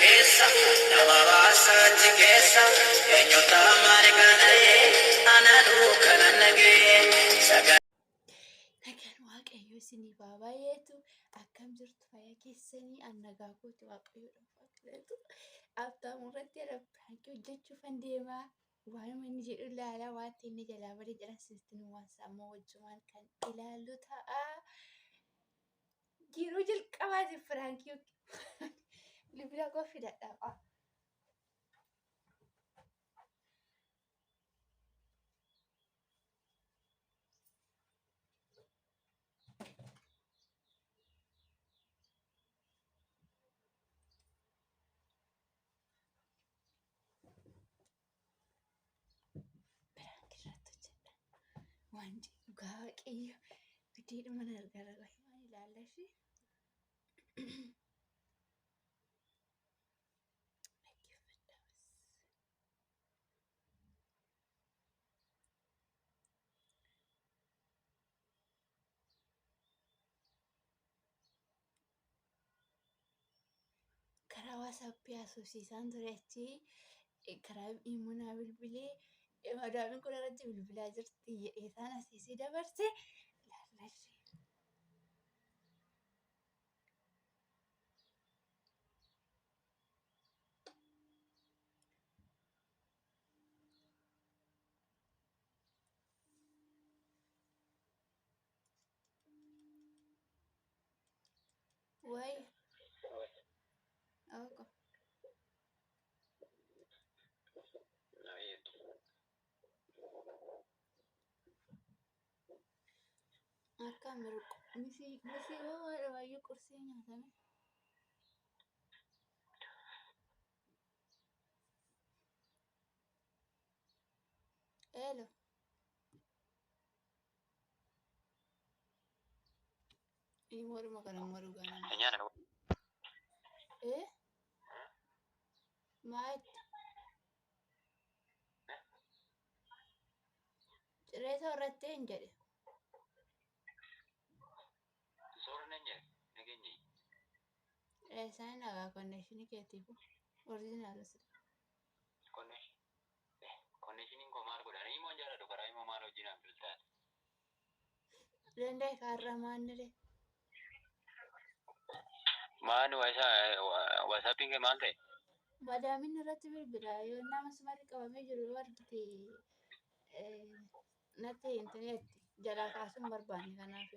keessa nama baasa achi keessa eenyuta maal kana anadhu kana nagee sagal. Nagaan Waaqayyo isiniif haa baay'atu. Akkam jirtu fayyaa keessanii? An nagaa kooti Waaqayyo dhuunfaa kadhatu. Abtaamu irratti piraankii hojjechuufan deemaa. Waanuma inni jedhu ilaala. Waanti inni jalaa bade jedhan sitti nu waan sammuu wajjumaan kan ilaallu ta'a. Yeroo jalqabaatiif piraankii bilbila koo fidadha. Piraank irratti hojjedha. Waan dhugaa waaqayyo fideedhuma na argara waan ilaalla ishee. Dhaggeeffadhaa bas. Karaa waasaappii haasofsiisaan ture achi karaa immoo naa bilbilee madaamiin kun irratti bilbilaa jirti jedhee isaan asiisii dabarse ilaalla ishee. Way. Ooko. Akka mirqu misii misii hoo waayyuu qursii nyaatame. Eelo. Imoodhuma kana immoo dhugaa nama. Nyaata Eh? Maal? Ciree soorrattee hin jedhe. soorna nyaata nageenye. Eessaan dhagaa konnekshinii keetiif oriijinaal sila. Konneeshiniin koo maal godha? Imoon jaalladhu karaa imoo maal hojii naaf biltaate? Danda'e kaarraa maannire. Maal waasaappiin kee maal ta'e? Madaamin irratti bilbila yoo nama sumatti qabamee jiru yoo argite natti intineetti jalaa kaasuun barbaanne kanaaf.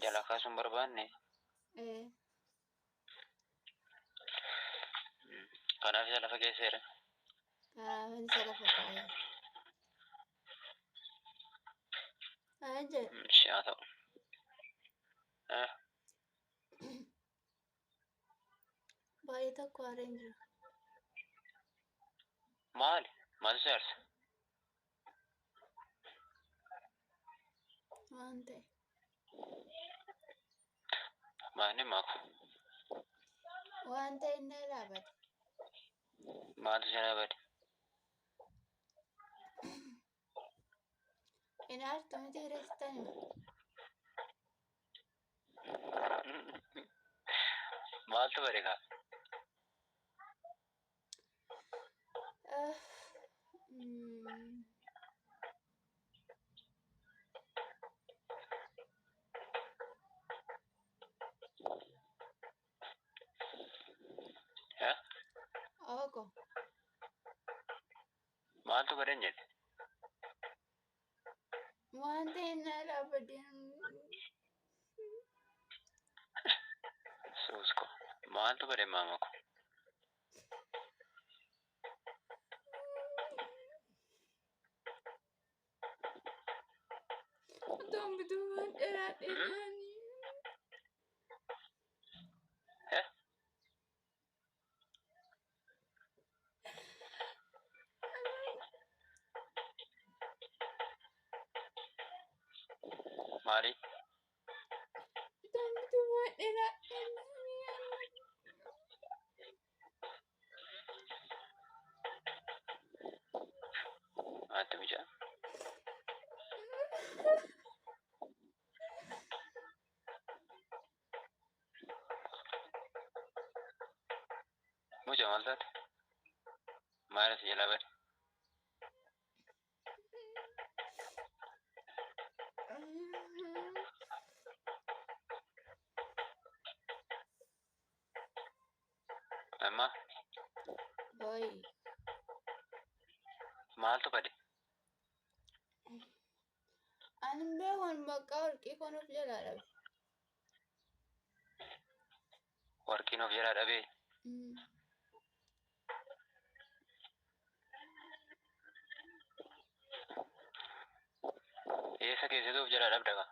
Jalaa kaasuun barbaanne. Kanaaf isa lafa keesseera. Kanaaf isa lafa kaa'ee. Maal jedhe? Si haa ta'u. Baay'ee tokko aareen jira. Maali? Maaltu si aarsa? Waan ta'e. Maali maaku? Waan ta'e inni alaa bade. Maaltu si alaa bade? Hin aartu miti hireessitani. Maaltu bade kaa? Ooko. Maaltu baden jedhe? Waan ta'e inni alaa bade. Suusko. Maaltu bade maama ko? Otoon bituu waan dheeraa dheeraanii. Maali? Otoon bituu waan dheeraa dheeraanii. Maaltu mijaa? Maal si jalaa bade? Amma Boy, maaltu bade? Ani hin beeku bakka warqii kun of jalaa dhabe. Warqiin of jalaa dhabee? Eessa keessattuu of jalaa dhabda kaa?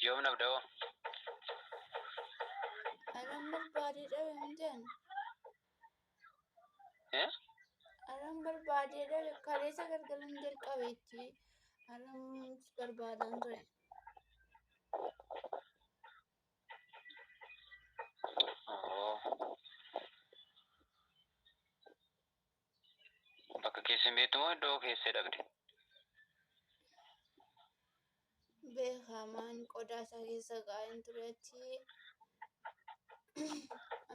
Yoom dhabda hoo? Aran barbaadee dhabe hin jedhan. Eh? Aran barbaadee dhabe kaleessa galgalan jalqabeetti. Aran barbaadaan ture. Oo. Bakka keessa hin beektu moo iddoo keessee dhabde? Beekamaan qodaa isaa keessa kaa'een turetti.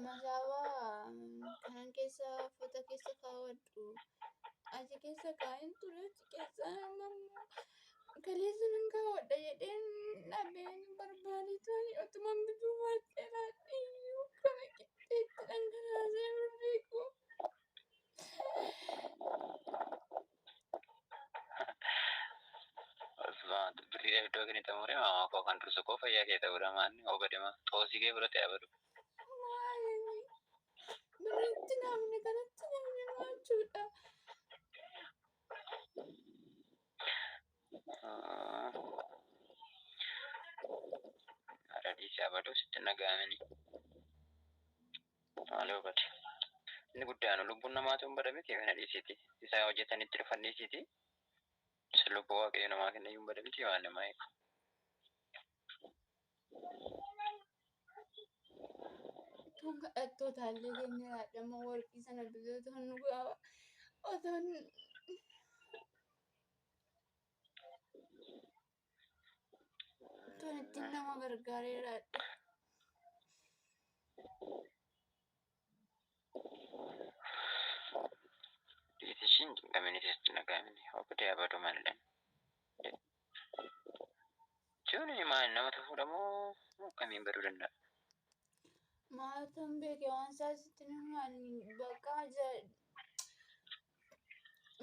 Masaawaa kanan keessa uffata keessa kaawwadhu. Achi keessa kaa'een ture achi keessa amma immoo kaleessa nan kaawwadha jedheen dhabeen barbaade ture otuman bituu baadhee laadhiyyuu kana qixxeetti dhangalaasee birrii koo. Birriidhaaf iddoo kennite muree maamaa koo kan dursu koo fayyaa kee ta'uudha maanni hoo badema xoosii kee fudhatee abadu. Maali birriitti namni kanatti namni maachuudha. Haadha dhiisee abaduu sitti naga'amini. Maaloo bade. Inni guddaan lubbuun namaatu hin badamiti kana dhiisiiti. Isaa hojjetanitti dhufan dhiisiiti. Isa lubbuu waaqayyo namaa kenna iyyuu hin badamiti waan namaa eegu. Tun kadhattootallee keenya yaadama warqii sana bitoota nu gaafa otoon tun ittiin nama gargaareera. Dhiisishiin cinqamini sitti naga'amini. Obbolee abaduu maalidhaan. Jechuun maal nama fuudhamoo akkamiin baduu danda'a? Maaltu hin beeke waan isaa sitti nama bakka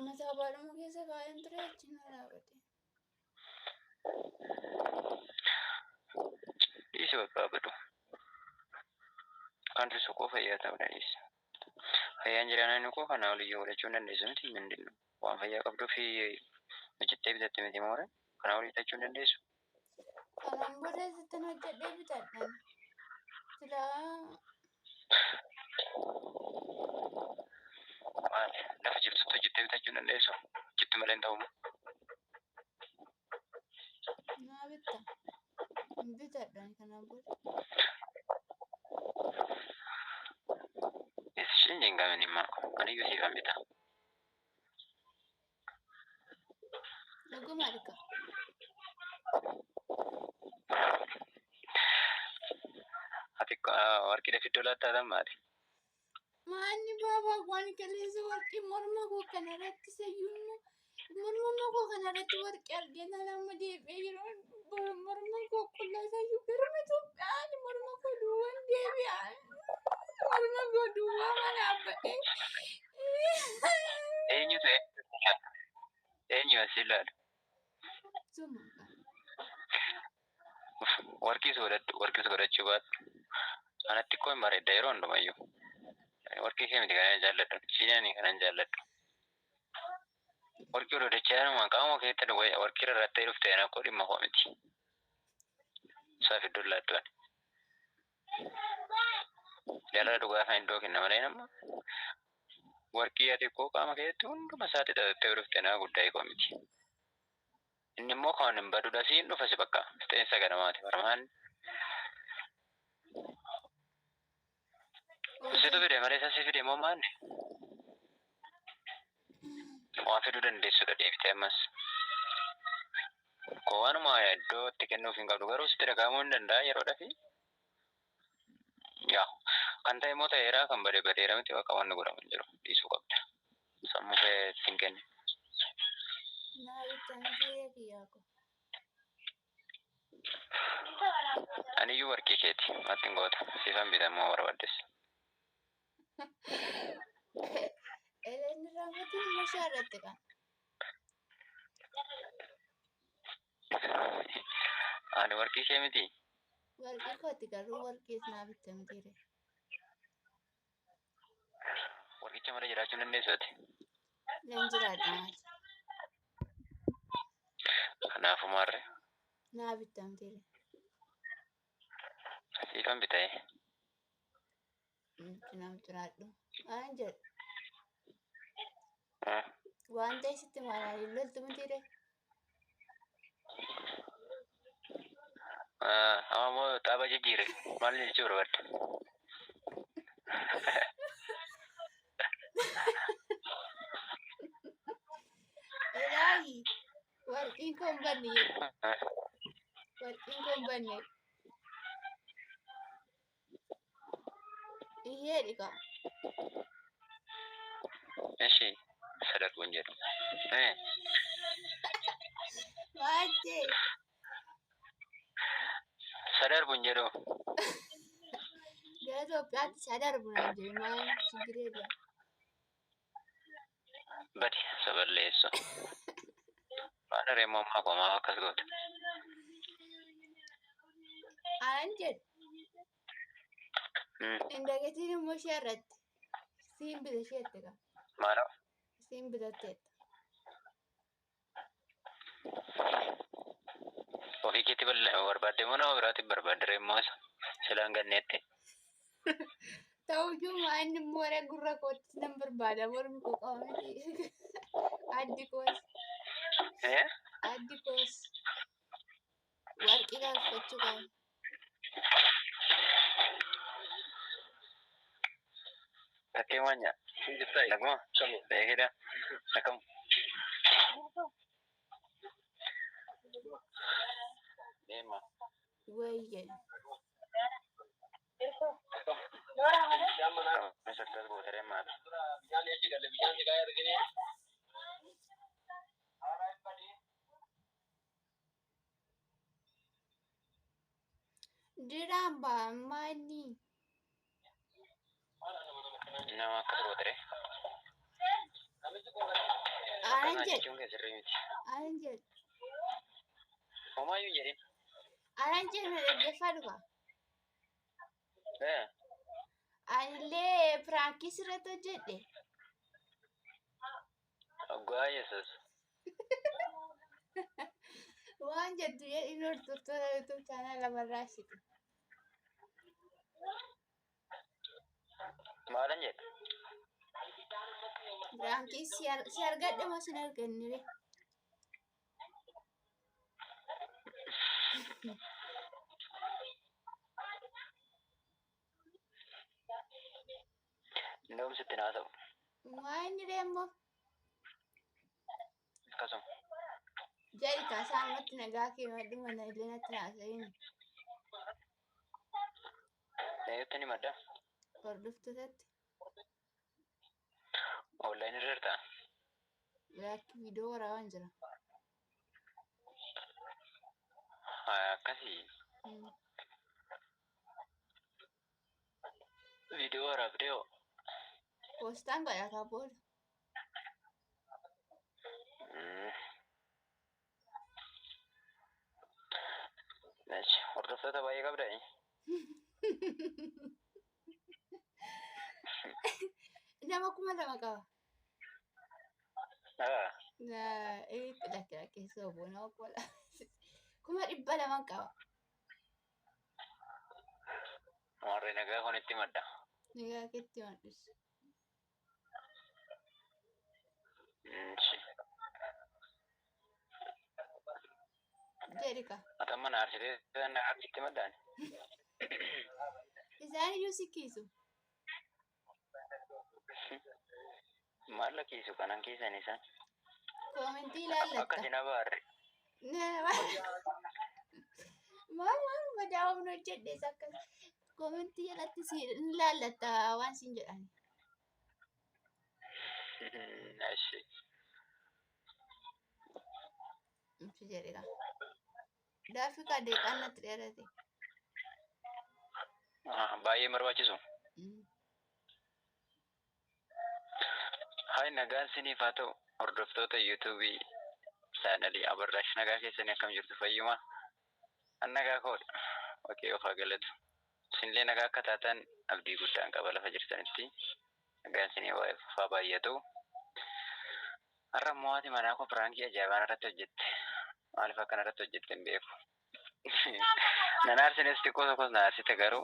mataa baadhuma keessa kaa'een ture achi na dhaabate. Dhiisi bakka abaduu. Kan dursu koo fayyaa ta'uudha dhiisi. Fayyaan jiraannaan koo kana oliyyuu godhachuu hin dandeessu miti mindinnu. Waan fayyaa qabduu fi hojjettee bitatte miti moora. Kana olii bitachuu hin dandeessu. Kanaan booda sittin hojjedhee bitadhan. Silaa Maal lafa jirtutti hojjettee bitachuu hin dandeessu. Hojjette malee hin ta'u. Naa bitta. Hin bitadhan kanaan booda. Ishiin jengamini maa aniyyuu siifan bita. Dhuguma harka. Ati warqiidhaaf iddoo laattaa maali? Maanni baabaa waan kaleessa warqii morma koo kanarratti sayyummaa morma koo kanarratti warqii argina nama deebi'ee yeroo morma koo qullaa sayyuu garuma Itoophiyaan morma koo duwwaan deebi'a. Morma koo duwwaa mana dhaabbadhee. Eenyutu eenyu as ilaalu? Suma. Warqiis godhadhu warqiis godhachuu baadhu. Anatti koo hin bareedda yeroo hundumayyuu. Warqii kee miti kanan jaalladhu. Siinani kanan jaalladhu. Warqii odoo dachaa qaama keetti warqii rarrattee dhufte ana koo dhimma koo miti. Isaaf iddoo laattu ani. Jaalala dhugaa kan iddoo kenna malee nama warqii ati koo qaama keetti hunduma isaatti xaxattee dhufte nama guddaa koo miti. Inni immoo kan hin baduudha siin dhufa si bakka fixeensa ganamaati barmaan. Situ fide malee isa si fide moo maanni? Waan fiduu dandeessudha deebitee ammas. Koo waanuma iddoo itti kennuuf hin qabdu garuu sitti dhaga'amuu hin danda'a yeroodhaa fi yaa kan ta'e immoo ta'eera kan bade badeera miti bakka wanni godhamu hin jiru dhiisuu qabda. Sammuu kee itti hin kenni. Naa bittaan kee kiyyaa koo. Aniyyuu warqii keeti maatti hin goota siifan bitamuu barbaaddes. Eleen irraanfatiin immoo ishee irratti qaba. Ani warqii kee miti. Warqii kooti garuu warqiis naa bitte mitiire. Warqicha malee jiraachuu hin dandeessu ati. Nan jiraadha maal. Kanaafuu maarre Naa bitte mitiire. siifan bita'e. Naaf jiraadhu. Waan jedhu. Waan ta'e sitti maalaa hin loltu mitiire. Amma immoo xaaba jijjiire maal jechuu barbaadde? Elaayi warqiin koo hin banne jedhu. Warqiin koo hin banne. Iyyee dhiqa. Eshi sadarbuun jedhu. Maal jee? Sadarbuun jedhu. Gara Itoophiyaatti isa darbu naan jedhu maal chigiree jira. Badi saballeessu. Maal reemmoo ammaa qomaa akkas goota. Aan jedhu. Indagatiin immoo ishee irratti. Siin bita isheetti qaba. Maal? Siin bitatteetta. Ofii keetti barbaadde moo nama biraatiif barbaadde reemmoo isa silaan ganneetti. Ta'uyyuu maa inni immoo warra gurra kootti nan barbaada mormi koo qaba miti. Addi koos. Addi koos. Warqii gaafachuu qaba. Takkee waan nyaa. Naguma. Beekidha. Akkam. Deema. Wayye. Akkas goota reemmaa. Diraan ba'a inni. Nama akkas goota ree. Aanan jedhu. Jechuun kee sirrii miti. Aanan jedhu. Homaayyuu hin jedhin. Aanan jedhu na dhaggeeffadhu kaa. Anillee piraankii sirratti hojjedhe. Dhugaa Yesuus. Waan jettu jedhin hordoftoota YouTube chaanal lamarraa shite. Maalan jedhe? Piraankii si argadhe moo sin arganne ree? Ndawum sitti naa ta'u. Waa inni ree immoo Akkasuma. jedhi kaasaanumatti nagaa kee maddu mana illee natti haasa'in. Eenyutti ni madda? Hordoftootatti Onlaayinii irra jirtaa? Lakki viidiyoo waraabaan jira. Haa akkasii. Viidiyoo waraabdee hoo? Poostaan godhataa booda. Echi hordoftoota baay'ee qabdaa? Nama 2000 qaba. Haa. Lakki lakki soobuu nama 2000. 200,000 qaba. Warri nagaa kun itti madda. Nagaa keetti madhus. Echi. Jedhi ka. Ati amma na aarsitee nagaa itti maddaan? Isaan iyyuu si kiisu. Maal lakkisu kanan keessan isaan. Koomentii Akka ilaallatta. isin abaarre. Maal maal madaa humna hojjedhes akkas. Koomentii jalatti si in laallatta waan siin jedhan. Eshi. Si jedhedha. Daafii kaa deeqaan natti dheerate. Baay'ee barbaachisu. Hai, nagaan siniif haa ta'u, hordoftoota yuutuubii chaanalii Abarraash, nagaa keessanii, akkam jirtu, fayyuma? An nagaa koodha. Waaqayyo of haa galatu. Isinillee nagaa akka taatan abdii guddaan qaba. Lafa jirtanitti nagaan isinii haa baay'atu. Har'a immoo haati manaa koo prankii ajaa'ibaan irratti hojjette. Maaliif akkana irratti hojjette hin beeku. Nan aarsines, xiqqoo tokkos na aarsite, garuu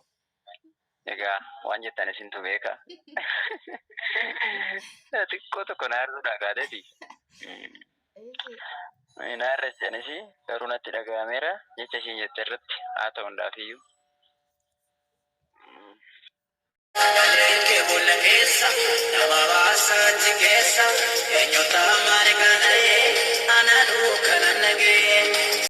egaa waan jettan isintu beeka. Xiqqoo tokko na aarsuudhaa kaateeti. Na aarrachanis garuu natti dhaga'ameera jecha ishiin jette irratti, haa ta'u hundaafiyyuu. Kee boolla keessa nama baasaa achi keessa eenyuta.